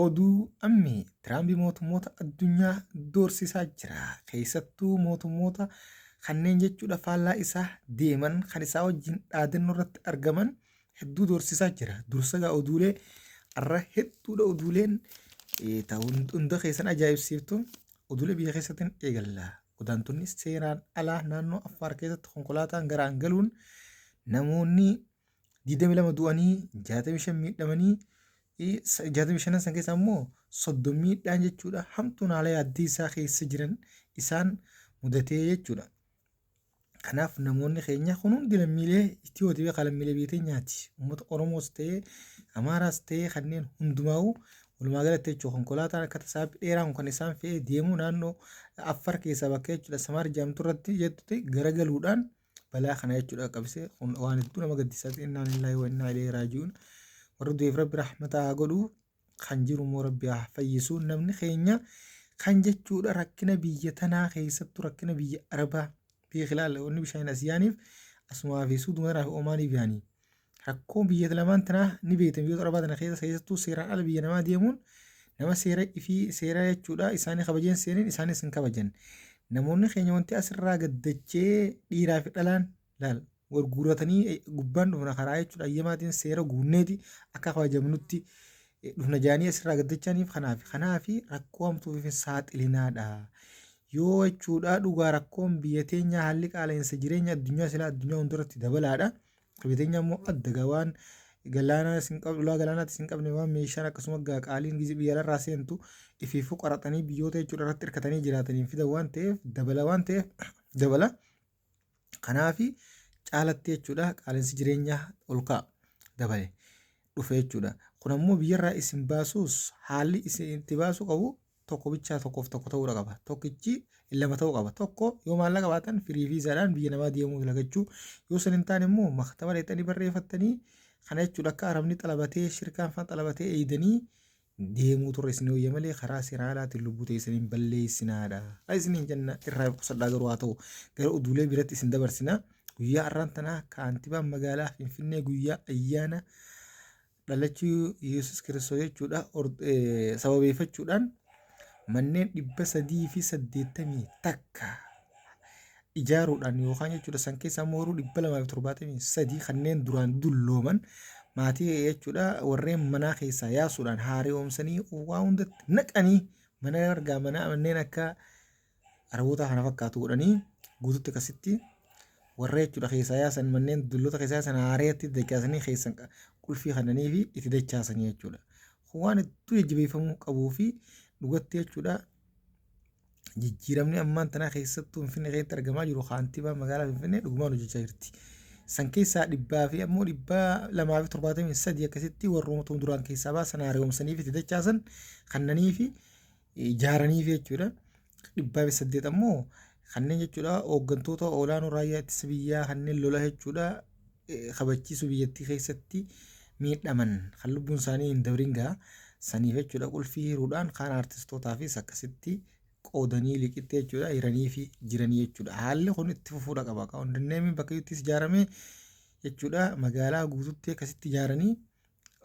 Oduu ammee Tiraamp mootummoota addunyaa doorsisaa jira. Keessattuu mootummoota kanneen jechuudha faallaa isaa deeman kan isaa wajjin dhaadannoo irratti argaman hedduu doorsisaa jira. Dursa gaa oduulee arra hedduudha oduuleen hunda keessan ajaa'ibsiiftu oduulee biyya keessatti eegalla. Godaantonni seeraan alaa naannoo Affaar keessatti konkolaataan garaan galuun namoonni 22 du'anii 65 miidhamanii 65 san keessa immoo 30 miidhaan jechuudha hamtuun haala yaaddii isaa keessa jiran isaan mudatee jechuudha. Kanaaf namoonni keenya kun hundi lammiilee Itiyootii fi lammiilee biyya teenyaati. Uummata Oromoos ta'ee Amaaraas ta'ee kanneen hundumaa'u walumaa galatti jechuudha konkolaataan akka tasaa dheeraan kan isaan fe'ee deemu naannoo Affar keessaa bakka jechuudha Samaar jedhamtu irratti jettutti garagaluudhaan balaa kana jechuudha qaqqabse kun waan hedduu nama gaddisiisaati innaa lillaahi wa innaa ilayhi raaji'uun warra du'eef rabbi rahmata haa godhu kan jiru immoo rabbi haa fayyisu namni keenya kan jechuudha rakkina biyya tanaa keessattuu rakkina biyya arabaa biyya kilaala wanni bishaan as yaaniif asumaa fi suuduma tanaa fi omaaniif yaanii Rakkoo biyya lamaan tanaa ni beektan biyyoota Arabaa tana keessa keessattuu seeraan ala biyya namaa deemuun nama seera ifii seera jechuudha isaanii kabajeen seenin isaanis hin kabajan. Namoonni keenya wanti asirraa gaddachee dhiiraa fi dhalaan laal wal guurratanii gubbaan dhufna karaa jechuudha ayyamaatiin seera guunneeti akka kabajamnutti dhufna jaanii asirraa gaddachaniif kanaaf kanaafi rakkoo hamtuuf hin saaxilinaadha. Yoo jechuudha dhugaa rakkoon biyya teenyaa haalli qaala'insa jireenya addunyaa silaa addunyaa hundarratti dabalaadha. Qabeenya immoo adda gaa waan galaanaa isin qabne ulaa galaanaatti isin qabne waan meeshaan akkasuma gaa qaaliin gizi biyya irraa seentu ifiifuu qaraxanii biyyoota jechuudha irratti hirkatanii jiraataniin fidan waan ta'eef dabala waan ta'eef dabala. Kanaafi caalatti jechuudha qaala'insi jireenyaa ol ka'a dabale dhufe jechuudha. Kun ammoo biyyarraa isin baasuus haalli isin itti baasuu qabu tokko bichaa tokkoof tokko ta'uudha qaba. Tokkichi lama ta'uu qaba. Tokko yoo maallaqa qabaatan firii viizaadhaan biyya namaa deemuu filagachuu. Yoo san hin taane immoo maktaba dhaqxanii barreeffattanii kana jechuudha akka arabni xalabatee shirkaan faan xalabatee eeydanii deemuu turre isin wayya malee karaa seeraan alaatiin lubbuu teessaniin balleessinaadha. Isiniin jenna irraa qusadhaa garuu haa ta'u gara oduulee biratti isin dabarsina. Guyyaa har'aan tanaa kaantibaan magaalaa Finfinnee guyyaa ayyaana dhalachuu Yesuus Kiristoos jechuudha sababeeffachuudhaan manneen 381 ijaaruudhaan yookaan jechuudha san keessaa immoo yeroo 273 kanneen duraan dullooman maatii jechuudha warreen manaa keessaa yaasuudhaan haaromsanii waa hundatti naqanii mana argaa mana manneen akka Arabootaa kana fakkaatu godhanii guututti akkasitti warra jechuudha keessaa yaasan manneen dullota keessaa yaasan haareetti dachaasanii keessan qulfii kannanii fi itti dachaasanii jechuudha. Kun waan hedduu jajjabeeffamuu qabuu fi dhugatti jechuudha jijjiiramni ammaan tanaa keessattuu Finfinnee keessatti argamaa jiru kaantibaa magaalaa Finfinnee dhugumaan hojjechaa jirti. San keessaa dhibbaa fi ammoo 273 akkasitti warroota duraan keessaa baasan haaromsanii fi itti dachaasan kannanii fi ijaaraniif jechuudha. 108 ammoo kanneen jechuudha hooggantoota olaanoo raayyaa ittisa biyyaa kanneen lola jechuudha kabachiisuu biyyattii keessatti miidhaman kan lubbuun isaanii hin dabrin gaa saniif jechuudha qulfii hiruudhaan kaan aartistootaafis akkasitti qoodanii liqitti jechuudha hiranii fi jiranii jechuudha. Haalli kun itti fufuudha qaba. Kondominiyeemiin bakka ittis ijaarame jechuudha magaalaa guututti akkasitti ijaaranii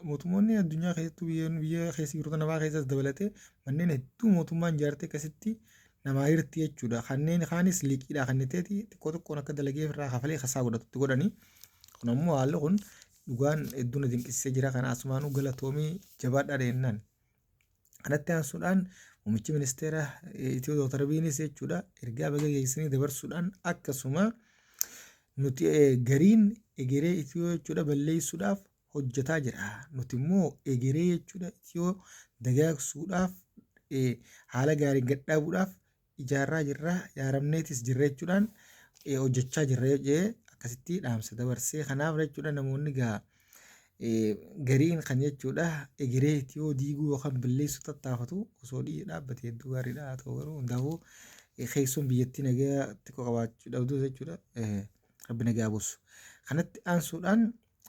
Mootummoonni addunyaa keessattuu biyya keessa jiru namaa keessas dabalatee manneen hedduu mootummaan ijaarte akkasitti namaa hirti jechuudha. Kanneen kaanis liqiidhaa kan ta'eeti xiqqoo xiqqoon akka dalagee irraa kafalee kasaa godhatutti godhanii. Kun ammoo haalli kun dhugaan hedduu na dinqisiisee jira. Kana asumaanuu galatoomii jabaadhaa jennaan. Kanatti aansuudhaan muummichi ministeera Itiyoo Dooktar Abiyiinis jechuudha ergaa baga geessanii dabarsuudhaan akkasuma nuti gariin egeree Itiyoo jechuudha balleessuudhaaf hojjetaa jira. Nuti immoo egeree jechuudha Itiyoo dagaagsuudhaaf haala gaariin gad dhaabuudhaaf ijaarraa jirra ijaaramneetis jirra jechuudhaan hojjechaa jirra jedhee akkasitti dhaamsa dabarsee kanaaf jechuudha namoonni gaa gariin kan jechuudha egeree itiyoo diiguu yookaan balleessuu tattaafatu osoo dhiisee dhaabbate hedduu gaariidha haa ta'u garuu hundaafuu keessoon biyyattii nagaa xiqqoo qabaachuu dhabduu jechuudha rabbi nagaa buusu. Kanatti aansuudhaan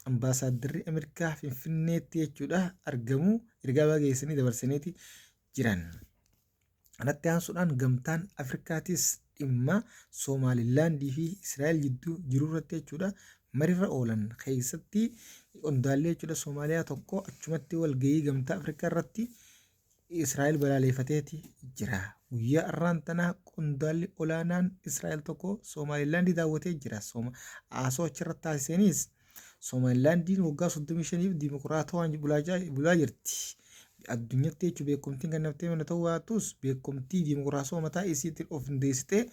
ambaasaaddarri Ameerikaa Finfinneetti jechuudha argamu ergaa baga geessanii dabarsaniiti jiran. Kanatti aansuudhaan gamtaan Afrikaatis dhimma Somaalilaandii fi Israa'el jidduu jiru irratti jechuudha marirra oolan keessatti qondaalli jechuudha Somaaliyaa tokko achumatti walgahii gamtaa Afrikaa irratti Israa'el balaaleeffateeti jira. Guyyaa arraan tanaa qondaalli olaanaan Israa'el tokko Somaalilaandii daawwatee jira. Haasoo achirratti taasiseenis Somaalilaandiin waggaa 35f dimokiraatawaan bulaa jirti. Addunyatti jechuun beekumtiin kan naftee mana ta'uu baatus beekumtii dimokiraasoo mataa isiitiin of hundeessitee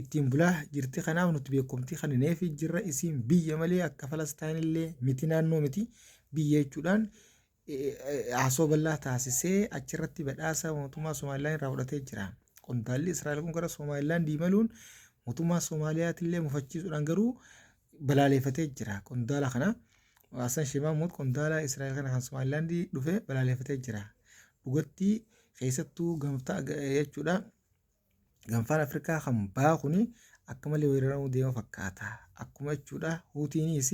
ittiin bulaa jirti. Kanaaf nuti beekumtii kennineefii jirra. Isiin biyya malee akka Falastaayinillee miti, naannoo miti, biyya jechuudhaan haasoo bal'aa taasisee achirratti badhaasa mootummaa Somaalilaand irraa fudhatee jira. Qondaalli Israa'el kun gara Somaalilaand imaluun mootummaa Soomaaliyaatillee mufachiisuudhaan garuu balaaleeffatee jira. Qondaala kana Hassan Sheikh Mahmud qondaala Israa'el kana kan Somaalilaand dhufe balaaleeffatee jira. Dhugatti keessattuu gamtaa jechuudha. Ganfaan Afrikaa kan bahaa kuni akka malee weeraramuu deema fakkaata. Akkuma jechuudha Huutiinis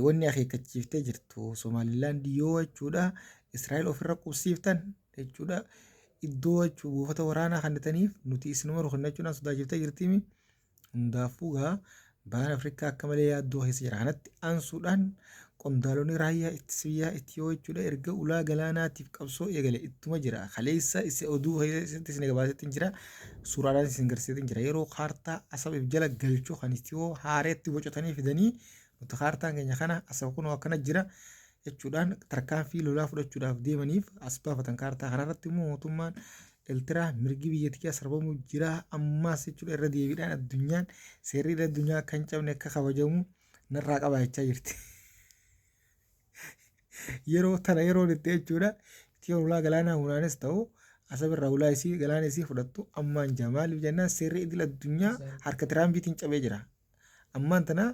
wanni akeekkachiiftee jirtu Somaalilaand yoo jechuudha Israa'el ofirra qubsiiftan jechuudha iddoo jechuu buufata waraanaa kennitaniif nuti isinuma rukunna jechuudhaan sodaachiftee jirtiimi. Hundaafuu gaa bahaan Afrikaa akka malee yaaddoo keessa jira. Kanatti aansuudhaan qondaalonni raayyaa ittisa biyyaa Itiyoo jechuudha erga ulaa galaanaatiif qabsoo eegale ittuma jira. Kaleessa isa oduu keessatti isin gabaasetti jira. Suuraadhaan isin garsiisetti jira. Yeroo kaartaa Asab jala galchuu kan Itiyoo haareetti bocatanii fidanii nuti kaartaan keenya kana Asab kunoo akkana jira jechuudhaan tarkaanfii lolaa fudhachuudhaaf deemaniif as baafatan. Kaartaa kanarratti immoo mootummaan Eltiraa mirgi biyya tiyyaa sarbamuu jira ammaas jechuudha irra deebiidhaan addunyaan seerri idil addunyaa akka hin cabne akka kabajamu narraa qaba jechaa jirti. Yeroo tana yeroo itti jechuudha Itiyoo ulaa galaanaa humnaanis ta'u Asab irraa ulaa isii galaana isii fudhattu ammaan jaa maaliif jennaan seerri idil addunyaa harka Tiraampiitiin cabee jira. Ammaan tana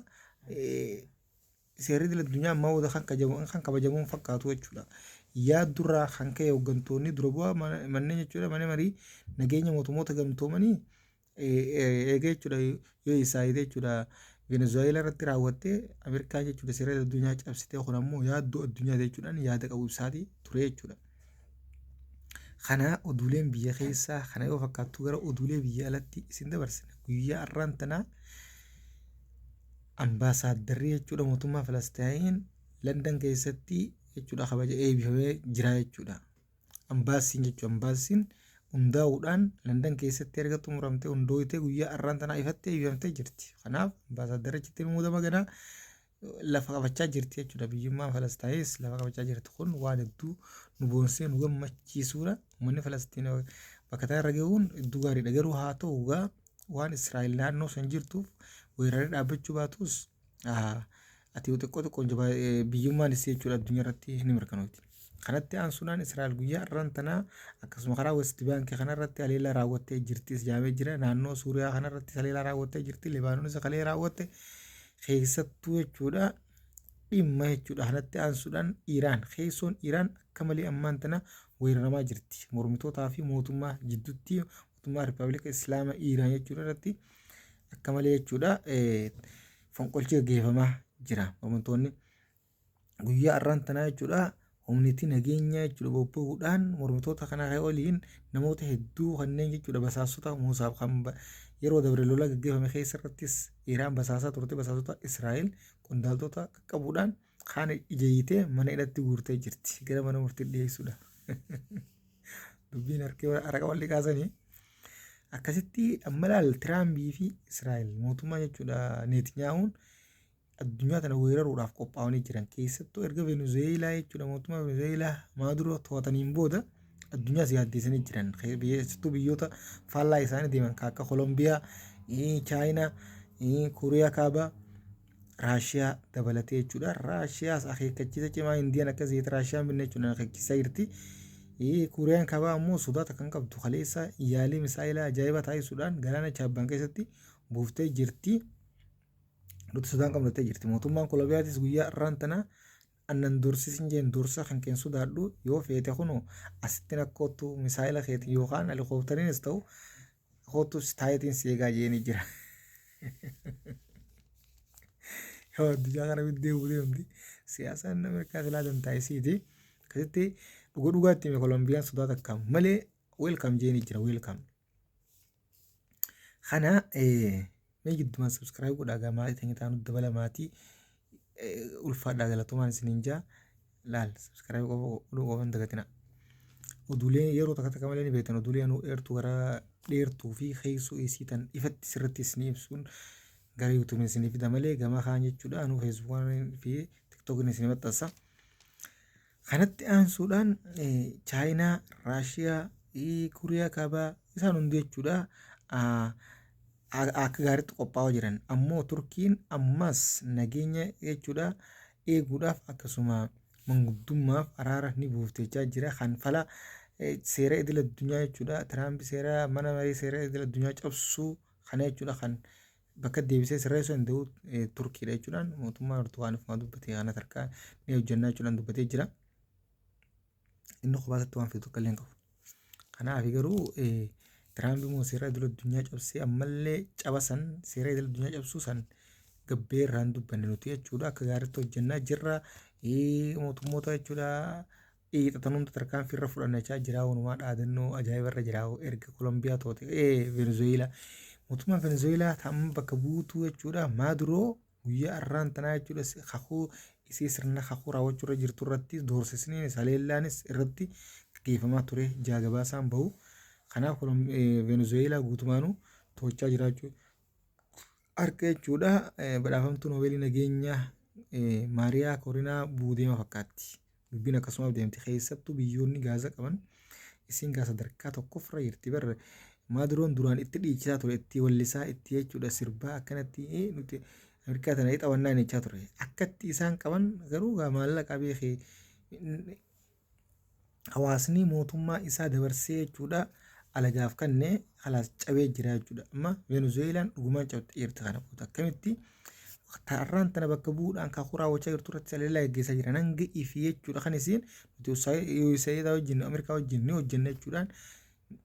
seerri idil addunyaa ammaa booda kan kajamu kan kabajamu hin fakkaatu jechuudha. Yaaddurraa kan ka'e hooggantoonni dura bu'aa manneen jechuudha mana marii nageenya mootummoota gamtoomanii eegee jechuudha yoo isaayite jechuudha Venezuweelaa irratti raawwattee Ameerikaan jechuudha seera idil addunyaa cabsitee kun ammoo yaaddoo addunyaa jechuudhaan yaada qabu ibsaatii ture jechuudha. Kana oduuleen biyya keessaa kana yoo fakkaattu gara oduulee biyya alatti isin dabarsina. Guyyaa har'aan tanaa ambaasaaddarri jechuudha mootummaa Falasxaayin Landan keessatti jechuudha kabaja eebbifamee jira jechuudha. Ambaasiin jechuudha ambaasiin hundaa'uudhaan Landan keessatti erga xumuramtee hundooytee guyyaa har'aan tanaa ifatti eebbifamtee jirti. Kanaaf ambaasaaddarri achitti muudama ganaa lafa qabachaa jirti jechuudha. Biyyummaan Falastaayis lafa qabachaa jirti. Kun waan hedduu nu boonsee nu gammachiisuudha. Uummanni Falastiin bakka kana irra gahuun hedduu gaariidha. Garuu haa ta'u gaa waan Israa'el naannoo san jirtuuf weeraree dhaabbachuu baatus ati xiqqoo xiqqoon biyyummaan isii jechuudha addunyaa irratti ni mirkanooti. Kanatti aansuudhaan Israa'el guyyaa har'aan tanaa akkasuma karaa West Bank kanarratti haleellaa raawwattee jirtis jaamee jira. Naannoo Suuriyaa kanarratti haleellaa raawwattee jirti. Libaanonis haleellaa raawwatte keessattuu jechuudha dhimma jechuudha. Kanatti aansuudhaan Iraan keessoon Iraan akka malee ammaan tana weeraramaa jirti. Mormitootaa fi mootummaa jidduutti mootummaa Rippaabilika Islaama Iraan jechuudha irratti akka malee jechuudha fonqolchi gaggeeffamaa jira. Mormitoonni guyyaa har'aan tanaa jechuudha humniti nageenyaa jechuudha bobba'uudhaan mormitoota kana waliin namoota hedduu kanneen jechuudha basaasota Muusaaf kan yeroo dabre lola gaggeeffame keessa irrattis Iraan basaasaa turte basaasota Israa'el qondaaltota qaqqabuudhaan kaan ija hiitee mana hidhatti guurtee jirti gara mana murtii dhiyeessuudha. Dubbiin harkee harka wal dhiqaasanii akkasitti amma laal Tiraampii fi Israa'el mootummaa jechuudha Neetnyaa'uun addunyaa tana weeraruudhaaf qophaa'anii jiran. Keessattuu erga Venezuweelaa jechuudha mootummaa Venezuweelaa Maaduroo to'ataniin booda addunyaas yaaddeessanii jiran. Keessattuu biyyoota faallaa isaanii deeman kan akka Kolombiyaa, Chaayinaa, Kooriyaa Kaabaa, Raashiyaa dabalatee jechuudha. Raashiyaas akeekkachiisa cimaa Indiyaan akka zeeta Raashiyaan binne jechuudha akeekkachiisaa jirti. Kooriyaan Kaabaa ammoo sodaata kan qabdu kaleessa yaalii misaa'ilaa ajaa'ibaa taasisuudhaan galaana Chaabbaan keessatti buuftee jirti. Nuti sodaan qabnu jettee jirti. Mootummaan Kolombiyaatis guyyaa har'aan tana annan dorsisin jeen dorsa kan keen sodaadhu yoo feete kunoo asitti nakkoottu misaa'ila keetiin yookaan helikooftariinis ta'u koottu taayitiin si eegaa jeeni jira. Yoo addunyaa kana biddee buutee hundi siyaasaan Ameerikaa silaa dantaa isiiti. Akkasitti dhuga dhugaatti hime Kolombiyaan sodaa takka malee welcome jeeni jira welcome. Kana mee giddumaan subscribe godhaa gaa maatii teenya taanu dabala maatii ulfaadhaa galatomaan isiniin jaa laal subscribe qofa godhuu qofa hin dagatina. Oduulee yeroo takka takka malee ni beektan, oduulee anuu dheertuu gara dheertuu fi keessoo isii tan ifatti sirriitti isinii ibsuun gara yuutuubiin isinii fida malee gama kaan jechuudha anuu feesbuukaan fi tiktookiin isinii maxxansa. Kanatti aansuudhaan Chaayinaa, Raashiyaa, Kuuriyaa Kaabaa isaan hundi jechuudha akka gaariitti qophaa'aa jiran. Ammoo Turkiin ammas nageenya jechuudha eeguudhaaf akkasuma manguddummaaf araara ni buufte jechaa jira. Kan fala seera idil addunyaa jechuudha. Tiraamp seera mana maree seera idil addunyaa cabsuu kana jechuudha kan bakka deebisee sirreessuu danda'u Turkiidha jechuudhaan mootummaan Erdogaan ifuma dubbatee kana tarkaa ni hojjannaa jechuudhaan dubbatee jira. Inni kophaasatti waan fidu tokko illee hin qabu. Kanaaf garuu Tiraamp immoo seera idil addunyaa cabsee ammallee caba san seera idil addunyaa cabsuu san gabbee irraa hin dubbanne nuti jechuudha. Akka gaariitti hojjannaa jirra. Mootummoota jechuudha hiixatan hunda tarkaanfii irra fudhannachaa jira. Walumaa dhaadannoo ajaa'iba irra jira. Erga Kolombiyaa toote Venezuweelaa. Mootummaan Venezuweelaa ta'an bakka buutuu jechuudha. Maaduroo guyyaa arraan tanaa jechuudha kakuu isii sirna kakuu raawwachuu irra jirtu irratti doorsisniinis haleellaanis irratti gaggeeffamaa ture jaagabaasaan bahu. Kanaaf Venezuweelaa guutumaanuu to'achaa jiraachuu harka jechuudha. Badhaafamtuu Noobeelii nageenyaa Maariyaa Korinaa buudeema fakkaatti. Dubbiin akkasumaaf deemti. Keessattuu biyyoonni gaaza qaban isiin gaa sadarkaa tokkoffarra jirti bar. Maaduroon duraan itti dhiichisaa ture, itti wallisaa, itti jechuudha sirbaa akkanatti nuti Ameerikaa tana xawannaa jechaa ture. Akkatti isaan qaban garuu gaa maallaqa beekee hawaasni mootummaa isaa dabarsee jechuudha alagaaf kanne kalaas cabee jira jechuudha. Amma Venezuelaan dhugumaan cabxee jirti kana booda akkamitti har'aan tana bakka bu'uudhaan kakuu raawwachaa jirtu irratti saleellaa gaggeessaa jiran hanga ifi jechuudha kan isiin nuti USAID wajjin Ameerikaa wajjin ni hojjenna jechuudhaan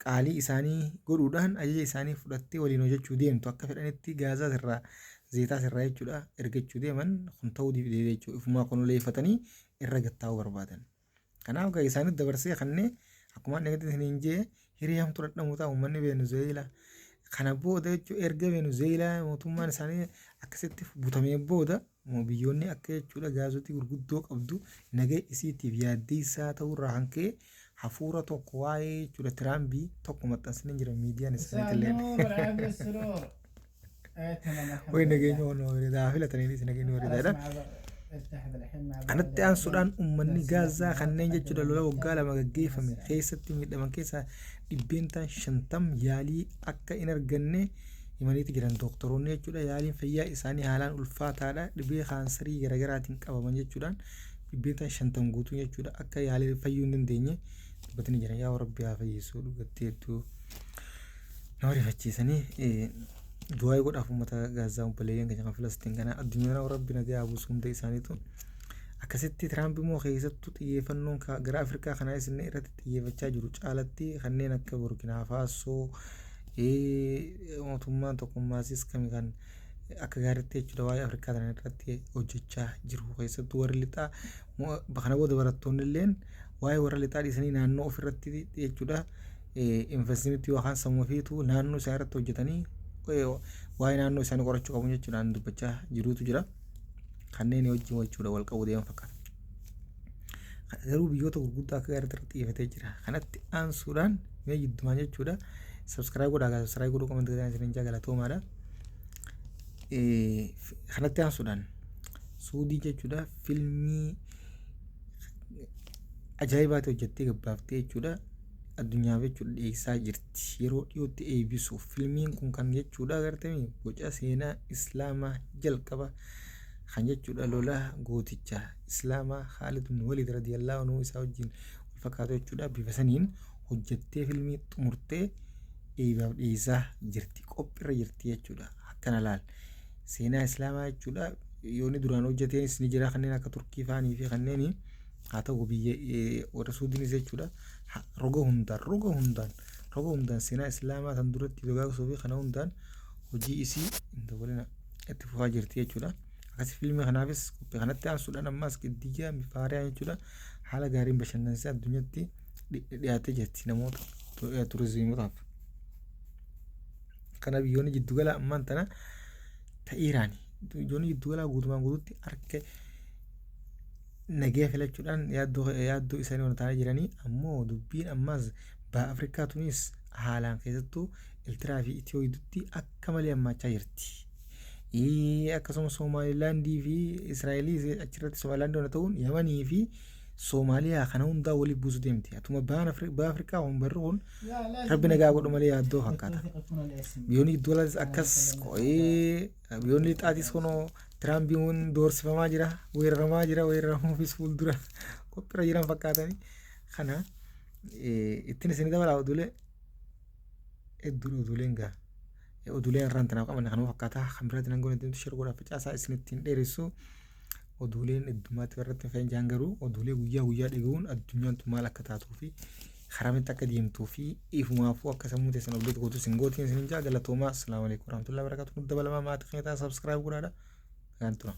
qaalii isaanii godhuudhaan ajaja isaanii fudhattee waliin hojjechuu deemtu akka fedhanitti gaazaas irraa zeetaas irraa jechuudha ergachuu deeman kun ta'uu didee jechuudha ifumaa kunuleeffatanii irra gattaa'uu barbaadan. Kanaaf gaa isaanitti dabarsee kannee akkuma inni gadi isiniin jee hiree hamtuu dhadhamu ta'a uummanni Venezuweelaa. Kana booda jechuun erga Venezuweelaa mootummaan isaanii akkasitti butamee booda biyyoonni akka jechuudha gaazotii gurguddoo qabdu nagaa isiitiif yaaddeessaa ta'uurraa kan ka'e hafuura tokko waa'ee jechuudha Tiraambii tokko maxxansanii jira miidiyaan isaaniitillee. Wayi nageenya waan bareedaa filataniinis nageenya bareedaadha. Kanatti aansuudhaan uummanni Gaazaa kanneen jechuudha lola waggaa 2 gaggeeffame keessatti miidhaman keessaa 50% yaalii akka hin arganne himaniiti jiran doktoroonni jechuudha. Yaaliin fayyaa isaanii haalaan ulfaataadha. Dhibee kaansarii garaagaraatiin qabaman jechuudhaan 50% guutuun jechuudha akka yaalii fayyuu hin dandeenye dubbatanii jiran. Yaa Rabbi haa fayyisu dhugattee hedduu nama rifachiisanii du'aa godhaaf uummata Gaazaa obboleeyyan keenya kan Filastiin kana addunyaa Rabbi nagaa haa buusu hunda isaaniitu. Akkasitti Tiraamp immoo keessattuu xiyyeeffannoon gara Afrikaa kanaa isin irratti xiyyeeffachaa jiru caalatti kanneen akka Burkinaa Faasoo mootummaan tokkummaasis kami kan akka gaariitti jechuudha waa'ee Afrikaa kana irratti hojjechaa jiru. Keessattuu warri lixaa kana booda barattoonni illeen waa'ee warra lixaa dhiisanii naannoo ofirratti jechuudha investimentii yookaan sammuu ofiitu naannoo isaa irratti hojjetanii waa'ee naannoo isaanii qorachuu qabu jechuudhaan dubbachaa jiruutu jira. Kanneen wajjin jechuudha wal qabu deeman fakkaata. Garuu biyyoota gurguddaa akka gaariitti irratti xiyyeeffatee jira. Kanatti aansuudhaan mee jiddumaan jechuudha subscribe godhaa subscribe godhuu comment godhaa isiniin jaa galatoomaadha. Kanatti aansuudhaan Suudii jechuudha filmii ajaa'ibaati hojjettee gabbaaftee jechuudha addunyaaf jechuudha dhiyeessaa jirti yeroo dhiyootti eebbisuuf filmiin kun kan jechuudha agartanii boca seenaa islaamaa jalqaba kan jechuudha lola gooticha islaamaa Khaalid ibn Waliid radiyallahu anhu isaa wajjin wal fakkaatu jechuudha bifa saniin hojjettee filmii xumurtee eebaaf dhiyeessaa jirti qophiirra jirti jechuudha akkana laal seenaa islaamaa jechuudha yoonni duraan hojjeteenis ni jira kanneen akka Turkii faanii fi kanneen haa ta'u biyya warra Suudiinis jechuudha roga hundaan roga hundaan roga hundaan seenaa islaamaa tan duratti dagaagsuu fi kana hundaan hojii isii hin dabalina itti fufaa jirti jechuudha. Akkasii fiilmii kanaafis qophii kanatti aansuudhaan ammas giddiyyaa bifa jechuudha haala gaariin bashannansiisaa addunyaatti dhiyaatee jirti namoota turizimootaaf. Kana biyyoonni jiddugala ammaan tana ta Iraani. Biyyoonni jiddugalaa guutumaan guututti harka Nagaya filachuudhaan yaaddoo isaanii wal taanee jiranii. Ammoo dubbiin ammaas baha Afrikaa tunis haalaan keessattuu Eltiraa fi Itiyoo gidduutti akka malee hammaachaa jirti. Akkasuma Somaalilaandii fi Israa'eliis achirratti Somaalilaandii wana ta'uun Yamanii fi Soomaaliyaa kana hundaa waliif buusu deemti. Atuma baha Afrikaa kun barri kun rabbi nagaa godhu malee yaaddoo fakkaata. Biyyoonni giddu galaatis akkas qo'ee biyyoonni lixaatis kunoo Tiraampiin doorsifamaa jira, weeraramaa jira, weeraramuufis fuuldura qophiirra jiran fakkaatanii. Kana ittiin isin dabalaa oduulee hedduudha oduuleen gaa. Oduulee har'aan tanaaf qabanne kanuma fakkaata. Kan biraatiin hanga wanti nuti share godhaa facaasaa isinitti hin dheeressu. Oduuleen heddummaatti irratti hin jaan garuu oduulee guyyaa guyyaa dhaga'uun addunyaan tun maal akka taatuu fi karamitti akka deemtuu fi ifumaafuu akka sammuu teessan update gootu isin gootiin isin jaa galatoomaa. Assalaamu alaikum warahmatullahi wabarakatuh. Nu dabalamaa maatii keenya ta'aa subscribe godhaadha. Nagaan tura.